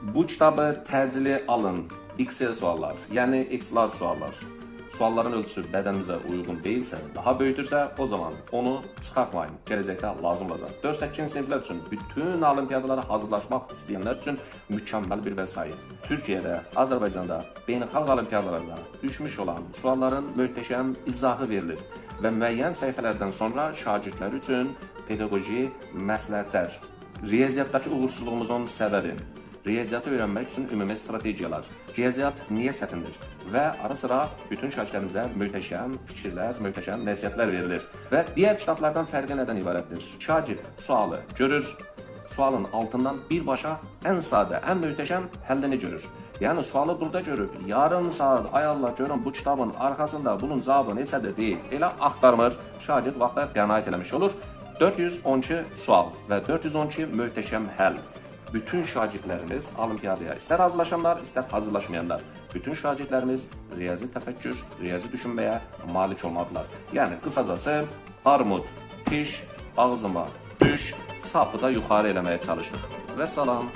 Bu kitabı təcili alın. XL suallar, yəni XLar suallar. Sualların ölçüsü bədənimizə uyğun deyilsə, daha böyükdürsə, o zaman onu çıxartmayın. Gələcəkdə lazım olacaq. 4-8-ci siniflər üçün, bütün olimpiyadalara hazırlaşmaq istəyənlər üçün mükəmməl bir vəsait. Türkiyədə, Azərbaycanda beynəlxalq olimpiyadalarda düşmüş olan sualların möhtəşəm izahı verilir və müəyyən səhifələrdən sonra şagirdlər üçün pedaqoji məsləhətlər. Riyaziyyatdakı uğursuzluğumuzun səbəbi, riyaziyyatı öyrənmək üçün ümumi strategiyalar, riyaziyyat niyə çətindir və ara-sıra bütün şagirdlərimizə möhtəşəm fikirlər, möhtəşəm nəsihətlər verilir. Və digər kitablardan fərqi nədən ibarətdir? Şagird sualı görür, sualın altından birbaşa ən sadə, ən möhtəşəm həllini görür. Yəni sualı burada görüb, yarım saat, ay Allah, görün bu kitabın arxasında bunun cavabı neçədir deyib, elə axtarmır, şagird vaxta qənaət eləmiş olur. 412 sual və 412 möhtəşəm həll. Bütün şagirdlərimiz olimpiyadaya istər hazırlaşanlar, istər hazırlaşmayanlar, bütün şagirdlərimiz riyazi təfəkkür, riyazi düşünməyə malik olmalıdırlar. Yəni qısacası armud, piş, ağzıma düş, sapı da yuxarı eləməyə çalışırıq. Və salam.